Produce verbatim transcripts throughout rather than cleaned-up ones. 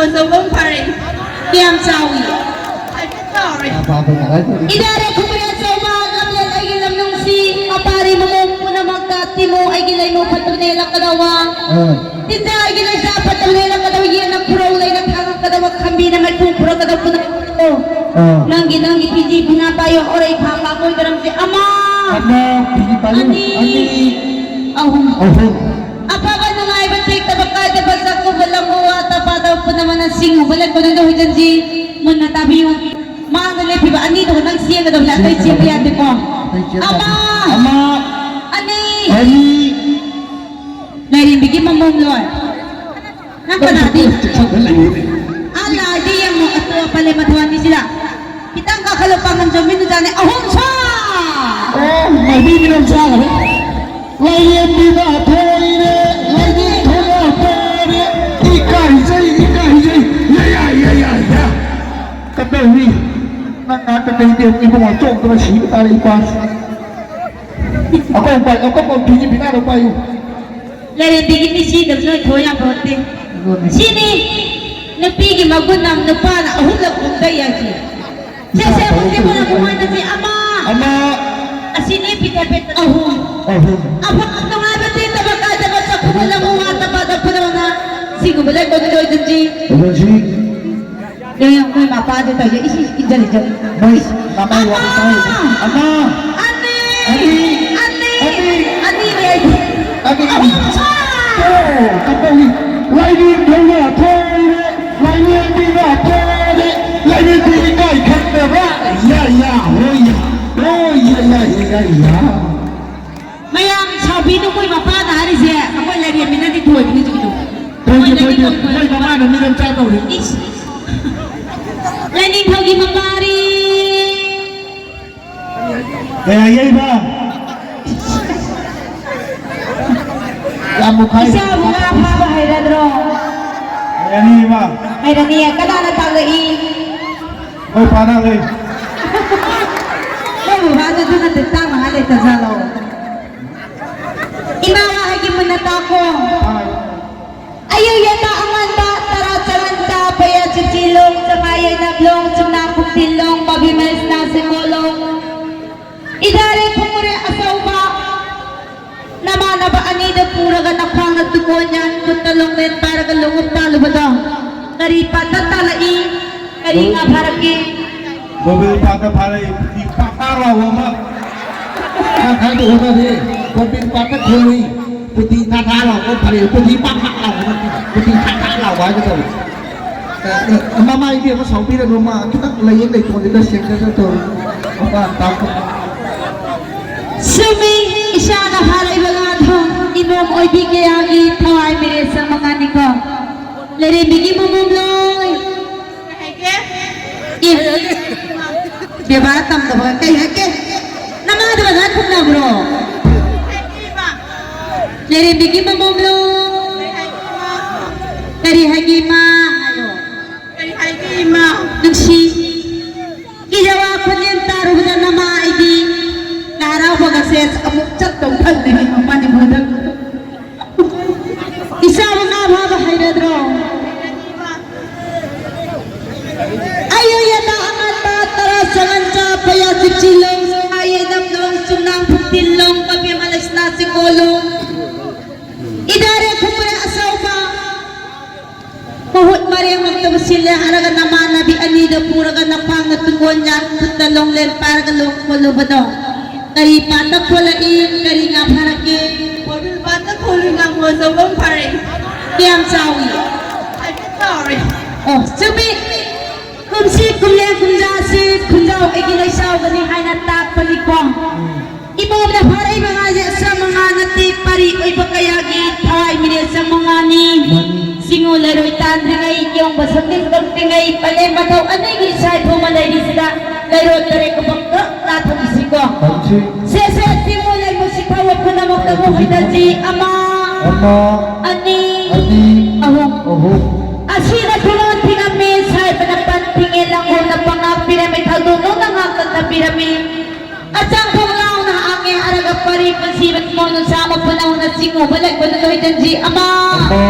ꯑꯆꯧꯕ ꯑꯃ ꯐꯥꯔꯛꯏ꯫ ꯀꯌꯥꯝ ꯆꯥꯎꯏ? ꯍꯥꯏꯐꯦꯠ ꯆꯥꯎꯔꯦ꯫ ꯏꯗꯥꯔꯦ ꯈꯨꯕꯤꯔ ꯑꯆꯧꯕ, ꯂꯝꯂꯦꯟ ꯑꯩꯒꯤ ꯂꯝꯅꯨꯡꯁꯤ, ꯃꯄꯥꯔꯤ ꯃꯃꯣꯝ ꯄꯨꯝꯅꯃꯛꯇ ꯇꯤꯃꯨ ꯑꯩꯒꯤ ꯂꯩꯃꯨ ꯐꯠꯇꯕꯅ ꯍꯦꯜꯂꯛꯀꯗꯧꯕ꯫ ꯑꯥ꯫ ꯇꯤꯟꯖꯥ ꯑꯩꯒꯤ ꯂꯩꯖꯥ ꯐꯠꯇꯕꯅ ꯍꯦꯜꯂꯛꯀꯗꯧꯕ, ꯌꯦꯟꯅ ꯈꯨꯔꯧ ꯂꯩꯅ ꯊꯥꯡꯉꯛꯀꯗꯧꯕ, ꯈꯝꯕꯤꯅ ꯃꯩꯈꯨ ꯄꯨꯔꯛꯀꯗꯧꯕ ꯄꯨꯝꯅꯃꯛꯇꯣ꯫ ꯑꯥ꯫ ꯅꯪꯒꯤ, ꯅꯪꯒꯤ ꯐꯤꯖꯤ ꯐꯤꯅꯥ ꯄꯥꯏꯌꯣ, ꯍꯣꯔꯩ ꯐꯥ ꯄꯥ ꯃꯣꯏ ꯀꯔꯝꯁꯦ꯫ ꯑꯃ꯫ ꯑꯃ, ꯐꯤꯖꯤ ꯄꯥꯏꯌꯣ꯫ ꯑꯅꯤ꯫ ꯑꯅꯤ꯫ ꯑꯍꯨꯝ꯫ ꯑꯍꯨꯝ꯫ ꯑꯐꯕ ꯅꯨꯡꯉꯥꯏꯕ ꯇꯦꯛꯇꯕ ꯀꯥꯏꯗꯕ ꯆꯥꯛꯀꯨꯝꯕ ꯂꯝꯕꯨ ꯋꯥ ꯇꯄꯥꯗ ꯄꯨꯝꯅꯃꯛꯅ ꯁꯤꯡꯉꯨꯕ ꯂꯩꯀꯣꯟꯗ ꯍꯣꯏꯖꯟꯁꯤ꯫ ꯃꯨꯟꯅ ꯇꯥꯕꯤꯌꯨ꯫ ꯃꯥꯡꯗ ꯂꯦꯞꯄꯤꯕ ꯑꯅꯤꯗꯨꯒ ꯅꯪ ꯆꯦꯟꯒꯗꯕꯅꯦ, ꯑꯇꯩ ꯆꯦꯟꯕ ꯌꯥꯗꯦꯀꯣ꯫ ꯑꯇꯩ ꯆꯦꯟꯕ ꯌꯥꯗꯦ꯫ ꯑꯃ꯫ ꯑꯃ꯫ ꯑꯅꯤ꯫ ꯑꯅꯤ꯫ ꯂꯥꯏꯔꯦꯝꯕꯤꯒꯤ ꯃꯃꯣꯝ ꯂꯣꯏ꯫ ꯅꯪ ꯀꯅꯥꯗꯤ? ꯑꯥ ꯂꯥꯏꯗ ꯌꯦꯡꯉꯣ, ꯑꯇꯣꯞꯄ ꯂꯦꯝꯕ ꯊꯋꯥꯟꯒꯤꯁꯤꯗ꯫ ꯈꯤꯇꯪ ꯀꯥꯈꯠꯂꯣ, ꯄꯥꯡꯒꯟ ꯆꯣꯝꯕꯤ ꯅꯨꯆꯥꯅꯦ꯫ ꯑꯍꯨꯝ ꯁꯥ! ꯑꯣ, ꯃꯥꯏꯕꯤ ꯃꯤꯅꯝ ꯆꯥꯈ꯭ꯔꯦ꯫ ꯂꯥꯏꯔꯦꯝꯕꯤꯅ ꯊꯣꯏꯔꯦ, ꯂꯥꯏꯅꯤꯡꯊꯧꯅ ꯄꯣꯔꯦ꯫ ꯏꯀꯥꯏꯖꯩ, ꯏꯀꯥꯏꯖꯩ꯫ ꯌꯥ, ꯌꯥ, ꯌꯥ, ꯌꯥ, ꯌꯥ꯫ ꯀꯝꯗꯧꯅꯤ? ꯅꯪ ꯉꯥꯛꯇ ꯀꯩꯗꯤ ꯏꯕꯨꯡꯉꯣ ꯆꯣꯛꯇꯅ ꯁꯤꯕ ꯇꯥꯔꯦ ꯏꯄꯥꯁꯤ꯫ ꯑꯀꯣꯝ ꯄꯥꯏ, ꯑꯀꯣꯝ ꯄꯥꯏ, ꯐꯤꯖꯤ ꯐꯤꯅꯥꯗꯣ ꯄꯥꯏꯌꯨ꯫ ꯂꯥꯏꯔꯦꯝꯕꯤꯒꯤ ꯃꯤꯠꯁꯤꯗꯕ ꯅꯣꯏ ꯊꯣꯏ ꯌꯥꯝ ꯐꯠꯇꯦ꯫ ꯑꯗꯨꯅꯤ꯫ ꯁꯤꯅꯤ ꯅꯨꯄꯤꯒꯤ ꯃꯒꯨꯟ ꯑꯃ, ꯅꯨꯄꯥꯅ ꯑꯍꯨꯝꯂꯛ ꯎꯕꯗ ꯌꯥꯏꯁꯦ꯫ ꯁꯦ, ꯁꯦ, ꯃꯨꯟꯁꯦ, ꯃꯨꯟꯅ ꯃꯨꯟꯅꯁꯦ꯫ ꯑꯃ꯫ ꯑꯃ꯫ ꯑꯁꯤꯅꯤ ꯄꯤꯊ ꯄꯦꯠ ꯑꯍꯨꯝ꯫ ꯑꯍꯨꯝ꯫ ꯑꯐ-, ꯅꯨꯡꯉꯥꯏꯕ ꯇꯦꯟꯗꯕ ꯀꯥꯏꯗꯕ ꯆꯠꯈ꯭ꯔꯕ ꯂꯝꯕꯨ ꯋꯥꯠꯇꯕ ꯑꯗ ꯈꯨꯗꯝꯅ ꯁꯤꯒꯨꯝꯕ ꯂꯩꯀꯣꯜꯗ ꯂꯣꯏꯗꯨꯅꯁꯤ꯫ ꯑꯗꯨꯅꯁꯤ꯫ ꯌꯦꯡꯉꯣ, ꯃꯣꯏ ꯃꯄꯥꯗꯣ ꯇꯧꯔꯤꯁꯦ꯫ ꯏꯁ, ꯏꯁ, ꯏꯟꯖꯜꯂꯤꯁꯦ꯫ ꯃꯣꯏ ꯃꯃꯥꯏ ꯋꯥ ꯑꯃ! ꯇꯥꯔꯤꯁꯦ꯫ ꯑꯃ! ꯑꯅꯤ! ꯑꯅꯤ! ꯑꯅꯤ! ꯑꯅꯤꯅꯦ ꯑꯩꯗꯤ꯫ ꯑꯅꯤ! ꯑꯍꯨꯝ ꯁꯥ! ꯑꯣ, ꯀꯝꯗꯧꯏ? ꯂꯥꯏꯅꯤꯡꯊꯧꯅ ꯊꯣꯏꯔꯦ, ꯂꯥꯏꯔꯦꯝꯕꯤꯅ ꯊꯣꯏꯔꯦ, ꯂꯥꯏꯔꯦꯝꯕꯤ ꯏꯀꯥꯏ ꯈꯪꯗꯕ꯫ ꯌꯥ, ꯌꯥ, ꯍꯣꯏ, ꯌꯥ꯫ ꯍꯣꯏ, ꯌꯥ, ꯌꯥ, ꯌꯥ, ꯌꯥ, ꯌꯥ꯫ ꯃꯌꯥꯝ ꯁꯥꯎꯕꯤꯅꯨ, ꯃꯣꯏ ꯃꯄꯥꯅ ꯍꯥꯏꯔꯤꯁꯦ ꯑꯩꯈꯣꯏ ꯂꯥꯏꯔꯦꯝꯕꯤꯅꯗꯤ ꯊꯣꯏꯕꯅꯤ ꯍꯧꯖꯤꯛꯀꯤꯗꯣ꯫ ꯊꯣꯏꯗꯦ, ꯃꯣꯏꯅꯗꯤ ꯊꯣꯏꯗꯦ꯫ ꯊꯣꯏꯕꯅꯤ꯫ ꯃꯣꯏ ꯃꯃꯥꯅ ꯃꯤꯔꯝ ꯆꯥ ꯇꯧꯔꯤ꯫ ꯏꯁ꯫ ꯂꯥꯏꯅꯤꯡꯊꯧꯒꯤ ꯃꯄꯥꯔꯤ꯫ ꯀꯌꯥ ꯌꯩꯕ? ꯌꯥꯝ ꯃꯨꯛꯈꯥꯏ꯫ ꯏꯆꯥꯕꯨ ꯉꯥ ꯐꯥꯕ ꯍꯩꯔꯗ꯭ꯔꯣ? ꯍꯩꯔꯅꯤ, ꯏꯃꯥ꯫ ꯍꯩꯔꯅꯤꯌꯦ꯫ ꯀꯅꯥꯅ ꯇꯥꯛꯂꯛꯏ? ꯍꯣꯏ, ꯐꯥꯅ ꯂꯩ꯫ ꯅꯣꯏꯕꯨ ꯐꯥꯗꯗꯨꯅ ꯇꯥꯛꯅꯉꯥꯏ ꯂꯩꯇꯖꯥꯠꯂꯣ? ꯏꯃꯥ ꯋꯥꯍꯩꯒꯤ ꯃꯨꯟꯅ ꯇꯥꯛꯈꯣ꯫ ꯑꯥ꯫ ꯑꯌꯨꯛ ꯌꯦꯟꯕ ꯑꯉꯟꯕ ꯇꯔꯥ ꯆꯪꯍꯟꯕ ꯂꯣꯡ ꯆꯨꯝꯅꯥꯡ ꯈꯨꯝꯊꯤꯜ ꯂꯣꯡ ꯃꯕꯤ ꯃꯩꯁꯅꯥ ꯁꯦꯀꯣ ꯂꯣꯡ ꯏꯗꯥꯔꯦ ꯈꯨꯝꯃꯨꯔꯦ ꯑꯆꯧꯕ ꯅꯃꯥꯟꯅꯕ ꯑꯅꯤꯗ ꯄꯨꯔꯒ ꯅꯈ꯭ꯋꯥꯡꯅ ꯇꯨꯀꯣꯟ ꯌꯥꯟ ꯈꯨꯠꯇ ꯂꯣꯡꯂꯦꯟ ꯄꯥꯏꯔꯒ ꯂꯣꯡꯎꯞ ꯇꯥꯜꯂꯨꯕꯗꯣ ꯀꯔꯤ ꯄꯥꯠꯇ ꯇꯥꯜꯂꯛꯏ? ꯀꯔꯤ ꯉꯥ ꯐꯥꯔꯛꯀꯦ? ꯕꯣꯕꯤꯜ ꯄꯥꯠꯇ ꯐꯥꯔꯛꯏ ꯄꯨꯊꯤ ꯄꯥꯛ ꯄꯥꯛ ꯂꯥꯎꯕ ꯑꯃ꯫ ꯈꯔ ꯈꯔꯗꯤ ꯑꯣꯟꯅꯔꯦ꯫ ꯕꯣꯕꯤꯜ ꯄꯥꯠꯇ ꯈꯣꯜꯂꯨꯏ ꯄꯨꯊꯤ ꯊꯥ ꯊꯥ ꯂꯥꯎꯕ ꯐꯥꯔꯛꯏ ꯄꯨꯊꯤ ꯄꯥꯛ ꯄꯥꯛ ꯂꯥꯎꯕ ꯅꯠꯇꯦ ꯄꯨꯊꯤ ꯊꯥ ꯊꯥ ꯂꯥꯎꯕ ꯍꯥꯏꯒꯗꯧꯕ꯫ ꯑ, ꯑ, ꯃꯃꯥ ꯏꯕꯦꯝꯃ ꯁꯥꯎꯕꯤꯔꯅꯨ ꯃꯥ ꯈꯤꯇꯪ ꯂꯥꯏꯌꯦꯡ ꯂꯩꯇꯣꯟꯁꯤꯗ ꯁꯦꯡꯖꯒ ꯇꯧꯔꯤ꯫ ꯃꯄꯥ ꯇꯥꯛꯄ꯫ ꯁꯨꯃꯤ ꯏꯁꯥꯅ ꯐꯥꯔꯛꯏꯕ ꯉꯥꯗꯣ ꯏꯃꯣꯝ ꯑꯣꯏꯕꯤ ꯀꯌꯥꯒꯤ ꯊꯋꯥꯏ ꯃꯤꯔꯦꯞ ꯆꯪꯕ ꯉꯥꯅꯤꯀꯣ꯫ ꯂꯩꯔꯦꯝꯕꯤꯒꯤ ꯃꯃꯣꯝ ꯂꯣꯏ꯫ ꯀꯩ ꯍꯥꯏꯒꯦ? ꯑꯦ, ꯕꯦꯕꯥꯔ ꯇꯝꯗꯕ ꯀꯩ ꯍꯥꯏꯒꯦ? ꯅꯃꯥꯗꯣ ꯑꯣꯖꯥ ꯈꯨꯝꯅꯕ꯭ꯔꯣ? ꯀꯩ ꯍꯥꯏꯒꯦ ꯏꯃꯥ? ꯂꯩꯔꯦꯝꯕꯤꯒꯤ ꯃꯃꯣꯝ ꯂꯣꯏ꯫ ꯀꯩ ꯍꯥꯏꯒꯦ ꯏꯃꯥ? ꯀꯔꯤ ꯍꯥꯏꯒꯦ ꯏꯃꯥ? ꯀꯔꯤ ꯍꯥꯏꯒꯦ ꯏꯃꯥ? ꯅꯨꯡꯁꯤ꯫ ꯀꯤꯖꯕ ꯈꯣꯟꯖꯦꯜ ꯇꯥꯔꯨꯕꯗ ꯅꯃꯥ ꯑꯩꯗꯤ ꯂꯥꯏ ꯍꯔꯥꯎꯕꯒꯁꯦ ꯑꯃꯨꯛ ꯆꯠꯇꯧ ꯈꯜꯂꯤꯅꯦ ꯃꯅꯤꯄꯨꯔꯗ꯫ ꯏꯆꯥꯕꯨ ꯉꯥ ꯐꯥꯕ ꯍꯩꯔꯗ꯭ꯔꯣ? ꯑꯌꯨꯛ ꯌꯦꯟꯗ ꯑꯉꯟꯕ ꯇꯔꯥ ꯆꯪꯍꯟꯆꯥ ꯄꯩꯌꯥ ꯆꯤꯛꯆꯤꯂꯣꯡ, ꯉꯥ ꯌꯩꯅꯝ ꯂꯣꯡ, ꯆꯨꯝꯅꯥꯡ ꯐꯨꯝꯇꯤꯜ ꯂꯣꯡ, ꯃꯕꯦꯝꯃ ꯂꯩꯁꯅꯥ ꯆꯤꯀꯣ ꯂꯣꯡ, ꯏꯗꯥꯔꯦ ꯈꯨꯝꯕ꯭ꯔꯦ ꯑꯆꯧꯕ꯫ ꯃꯍꯨꯠ ꯃꯔꯦꯡꯃꯛꯇꯕꯨ ꯁꯤꯜꯂꯦ ꯍꯥꯏꯔꯒ ꯅꯃꯥꯟꯅꯕꯤ ꯑꯅꯤꯗ ꯄꯨꯔꯒ ꯅꯈ꯭ꯋꯥꯡꯅ ꯇꯨꯡꯒꯣꯟ ꯌꯥꯟ ꯈꯨꯠꯇ ꯂꯣꯡꯂꯦꯟ ꯄꯥꯏꯔꯒ ꯂꯣꯡ ꯈꯣꯜꯂꯨꯕꯗꯣ ꯀꯔꯤ ꯄꯥꯠꯇ ꯈꯣꯜꯂꯛꯏ? ꯀꯔꯤ ꯉꯥ ꯐꯥꯔꯛꯀꯦ? ꯕꯣꯕꯤꯜ ꯄꯥꯠꯇ ꯈꯣꯜꯂꯨꯏ ꯉꯥꯃꯨ ꯑꯆꯧꯕ ꯑꯃ ꯐꯥꯔꯛꯏ꯫ ꯀꯌꯥꯝ ꯆꯥꯎꯏ? ꯍꯥꯏꯐꯦꯠ ꯆꯥꯎꯔꯦ꯫ ꯑꯣ, ꯆꯨꯝꯃꯤ꯫ ꯀꯨꯝꯁꯤ ꯀꯨꯝꯂꯦꯟ ꯀꯨꯝꯖꯥꯁꯤ ꯈꯨꯟꯖꯥꯎ ꯑꯩꯒꯤ ꯂꯩꯁꯥꯎꯒꯅꯤ ꯍꯥꯏꯅ ꯇꯥꯛꯄꯅꯤꯀꯣ꯫ ꯏꯃꯣꯝꯅ ꯐꯥꯔꯛꯏꯕ ꯉꯥꯁꯦ ꯑꯆꯝꯕ ꯉꯥ ꯅꯠꯇꯦ, ꯄꯥꯔꯤ ꯑꯣꯏꯕ ꯀꯌꯥꯒꯤ ꯊꯋꯥꯏ ꯃꯤꯔꯦ ꯆꯪꯕ ꯉꯥꯅꯤ꯫ ꯃꯥꯅꯤ꯫ ꯆꯤꯡꯉꯨ ꯂꯩꯔꯣꯏ ꯇꯥꯟꯗ꯭ꯔꯤꯉꯩ, ꯌꯣꯡꯕ ꯁꯛꯇꯤꯡ ꯀꯛꯇ꯭ꯔꯤꯉꯩ, ꯄꯂꯦꯟ ꯃꯊꯧ ꯑꯅꯤꯒꯤ ꯏꯁꯥ ꯏꯊꯣꯡꯕ ꯂꯩꯔꯤꯁꯤꯗ ꯂꯩꯔꯣꯏ ꯇꯔꯦꯠ ꯀꯨꯝꯕ ꯀꯛ ꯂꯥꯊꯣꯛꯏꯁꯤꯀꯣ꯫ ꯇꯧꯁꯤ꯫ ꯁꯦ, ꯁꯦ, ꯆꯤꯡꯉꯨ ꯂꯩꯃꯨ ꯁꯤꯐꯥꯎꯕ ꯄꯨꯝꯅꯃꯛꯇꯕꯨ ꯍꯩꯊꯁꯤ꯫ ꯑꯃ, ꯑꯃ, ꯑꯅꯤ, ꯑꯅꯤ, ꯑꯍꯨꯝ꯫ ꯑꯍꯨꯝ꯫ ꯑꯁꯤꯅ ꯐꯤꯔꯣꯜ ꯊꯤꯉꯝꯃꯤ, ꯁꯥꯏꯕꯅ ꯄꯟ ꯊꯤꯡꯉꯦ, ꯂꯪꯒꯣꯜꯅ ꯄꯉꯥꯛ ꯄꯤꯔꯝꯃꯤ, ꯊꯧꯗꯣꯛ ꯂꯣꯝꯅ ꯉꯥꯛꯇ ꯊꯝꯕꯤꯔꯝꯃꯤ꯫ ꯑꯆꯥꯡ ꯐꯥꯎ ꯂꯥꯎꯅ ꯍꯥꯡꯉꯦ ꯍꯥꯏꯔꯒ ꯄꯔꯤ ꯄꯨꯟꯁꯤꯕ ꯊꯃꯣꯏꯅ ꯁꯥ ꯃꯄꯨꯟ ꯅꯧꯅ ꯆꯤꯡꯉꯨꯕ ꯂꯩꯕꯗꯨ ꯂꯣꯏꯗꯟꯁꯤ꯫ ꯑꯃ, ꯑꯃ,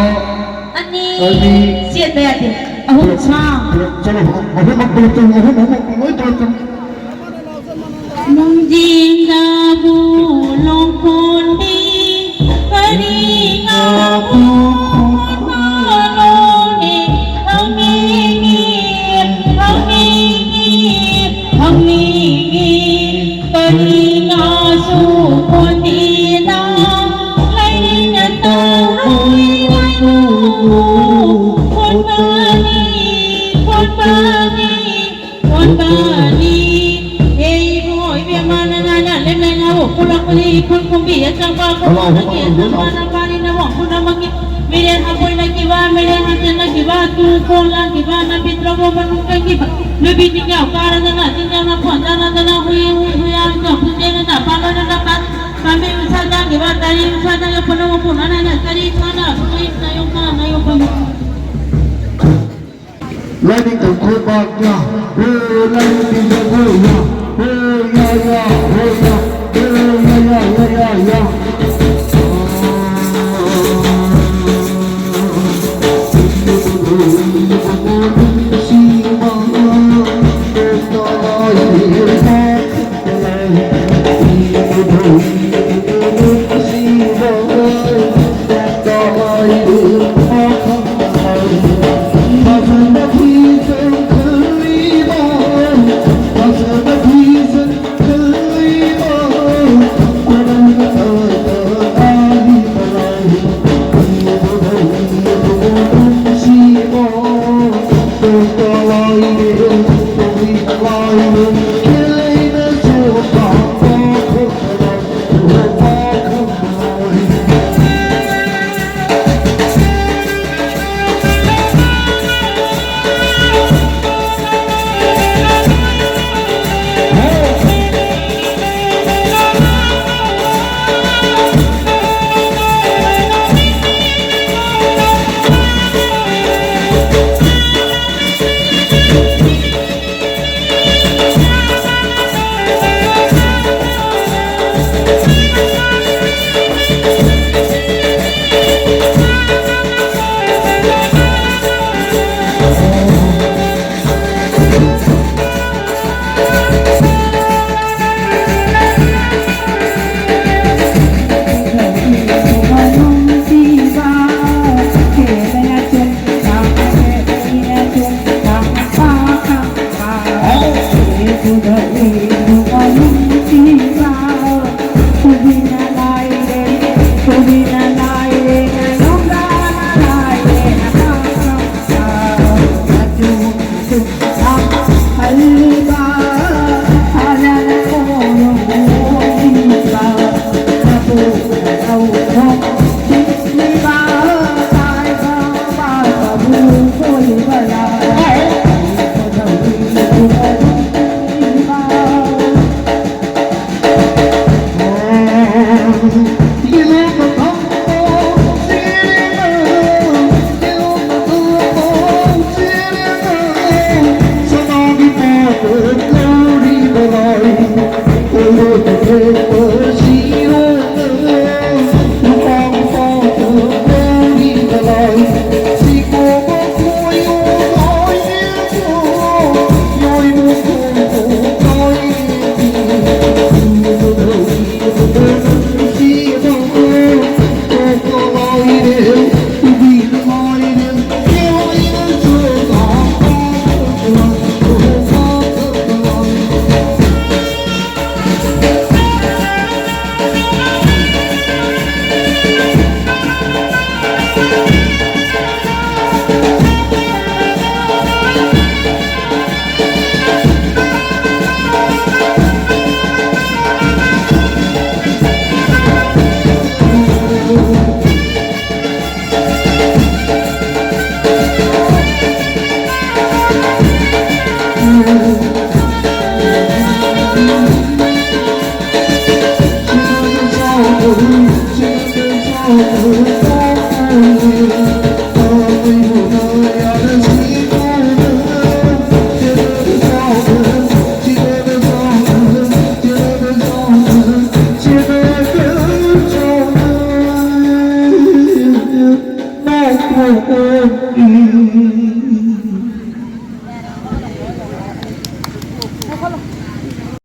ꯑꯅꯤ, ꯑꯅꯤ꯫ ꯆꯦꯟꯕ ꯌꯥꯗꯦ꯫ ꯑꯍꯨꯝ ꯁꯥꯡ꯫ ꯆꯠꯂꯣ, ꯑꯍꯨꯝꯃꯛ ꯄꯨꯂꯞ ꯆꯪꯉꯣ, ꯑꯍꯨꯝ, ꯑꯍꯨꯝꯃꯛ ꯂꯣꯏ ꯄꯨꯂꯞ ꯆꯪꯉꯣ꯫ ꯅꯨꯡꯖꯤꯡꯗꯕꯨ ꯂꯣꯡꯈꯣꯟꯕꯤ ꯀꯔꯤ ꯉꯥꯕꯨ ꯈꯣꯟꯕꯅꯣꯅꯦ? ꯈꯪꯅꯤꯡꯉꯤ, ꯈꯪꯅꯤꯡꯉꯤ, ꯈꯪꯅꯤꯡꯉꯤ꯫ ꯀꯔꯤ ꯉꯥꯁꯨ ꯈꯣꯟꯗꯦꯅ ꯂꯩꯅ ꯇꯧꯔꯣꯏ ꯂꯩꯅꯨꯕꯨ ꯈꯣꯟꯕꯅꯤ, ꯈꯣꯟꯕꯅꯤ꯫ ꯀꯣꯟꯕꯥꯅꯤ, ꯑꯦ ꯏꯕꯨꯡꯉꯣ, ꯏꯕꯦꯝꯃ, ꯅꯅꯥꯅ ꯂꯦꯝꯅ ꯉꯥꯎ ꯄꯨꯔꯛꯄꯅꯤ, ꯏꯈꯨꯜ ꯈꯨꯝꯕꯤ ꯑꯆꯪꯕ, ꯈꯨꯝꯕ ꯅꯪꯒꯤ ꯑꯆꯪꯕ, ꯅꯄꯥꯅꯤ ꯅꯃꯣ ꯄꯨꯝꯅꯃꯛꯀꯤ ꯃꯤꯔꯦꯟ ꯍꯥꯄꯣꯏꯅꯈꯤꯕ, ꯃꯤꯔꯦꯟ ꯍꯥꯆꯦꯟꯅꯈꯤꯕ, ꯇꯨ ꯈꯣꯡ ꯂꯥꯡꯈꯤꯕ, ꯅꯨꯄꯤ ꯇ꯭ꯔꯣꯕꯣ ꯃꯅꯨꯡ ꯆꯪꯈꯤꯕ, ꯅꯨꯄꯤ ꯇꯤꯡꯖꯥꯎ ꯀꯥꯔꯗꯅ, ꯇꯤꯡꯖꯥꯎꯅ ꯈꯣꯟ ꯆꯥꯟꯅꯗꯅ, ꯍꯨꯏ ꯍꯨꯏ ꯍꯨꯏ ꯍꯥꯏꯅ ꯈꯨꯟꯖꯦꯟꯅ ꯄꯥꯜꯂꯣꯏꯅ ꯄꯥꯜ-, ꯄꯥꯝꯕꯤ ꯃꯁꯥ ꯆꯥꯈꯤꯕ, ꯇꯥꯔꯤ ꯃꯁꯥ ꯆꯥꯈꯤꯕ ꯄꯨꯝꯅꯃꯛ ꯄꯨꯝꯅꯅ ꯀꯔꯤ ꯁꯥꯅ ꯁꯨꯏ ꯅꯥꯌꯣꯛ ꯅꯥ ꯅꯥꯌꯣꯛ ꯄꯥꯝꯕꯤ꯫ Lightning to Kubaka, oh, lightning to Kubaka, oh, yeah, yeah, oh, yeah, oh, yeah, yeah, yeah, yeah, yeah.